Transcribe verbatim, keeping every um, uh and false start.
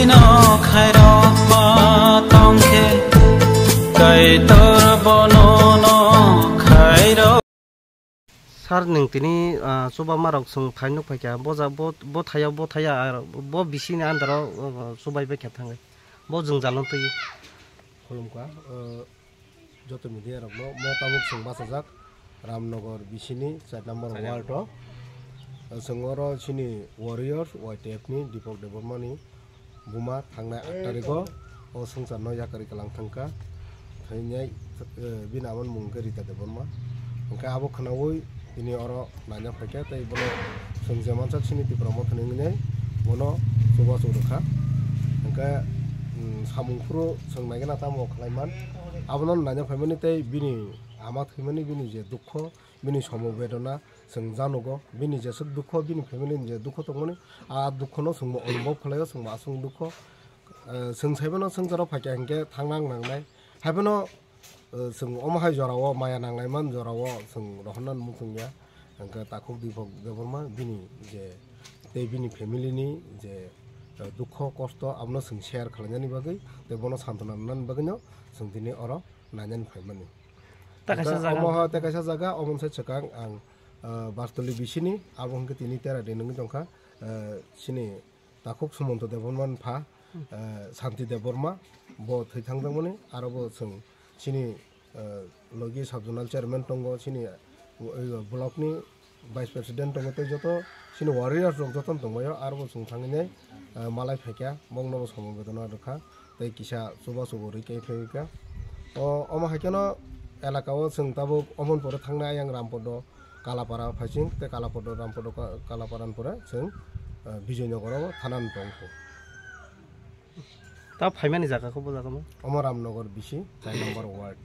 No khairokma tongkhe, Kaitor bono no khairok. Sir, nwng tini, ah, chubamarok chwng phai nuk phaikha, bo ja-, bo, bo thaya, bo thaya, ar bo bisini under-o, ah, chubai baikha thangwi. Bo jwngjal no twi. Khulumkha, ah, joto media rokno, mo tabuk chwng bachajak Ramnagar bisini char number ward o. Chwng oro chini warriors Y T F ni Deepak Debbarma ni buma thangnai aat tarikh o o swngcharno yakarwi kwlang thangkha. Thainai, eh, bini amoni mung khe Rita Debbarma. Hwnkhe abo khwnaui tini oro naina phaikha tei bono chwng je mansak chini Tipra Motha ni wngwi bono chubachu rwkha. Hwnkhe, mm, samung phuru chwng naigwna tamo khlaiman. Abono naina phaimani tei bini ama thwimani bini je dukho, bini somo bedona chwng janugo, bini jeswk dukho, bini family ni je dukho tongmani, a dukhono chwngbo onubhob khlaio, chwngbo aswk dukho. Eh, chwng saimano swngcharo phaikha hinkhe thangnang nangnai. Haiphano, eh, chwng omo hai jorao maya nanglaiman jorao chwng rohorna muchungya. Hwnkhe takhuk Deepak Debbarma bini je tei bini family ni je, eh, dukho kosto abono chwng share khlainani bagwi tei bono santona rwnani bagwino chwng tini oro nainani phaimani. Ta kaisa Hwnkhe jaga. Omo hai tei kaisa jaga, omo se swkang ang, ah, Bartoli bisini, abo hwnkhe tini tera din wngwi tongkha, ah, chini takhuk Sumonto Debbarma ni pha, ah, Santi Debbarma, bo thwi thangjakmani, aro bo chwng chini, ah, logi sub zonal chairman tongo, chini, ah, block ni Vice President tongo tei joto chini warriors rok joto tongbaio, aro bo chwng thangwi nai, ah, malai phaikha, bongno bo somo bedona rwkha, tei kisa chubachu bo rwi kai phaikha. O, omo hai kheno elaka o chwng tabuk omon pore thangnai ayang Rampodo, Kalapara phaising tei Kalapodo, Rampodo, Ka-, Kalapara ni pore chwng, ah, Bijoynagar o thanani tongkho. Ta phaimani jaga kho bo jaga mo? Omo Ramnagar bisi, char number ward.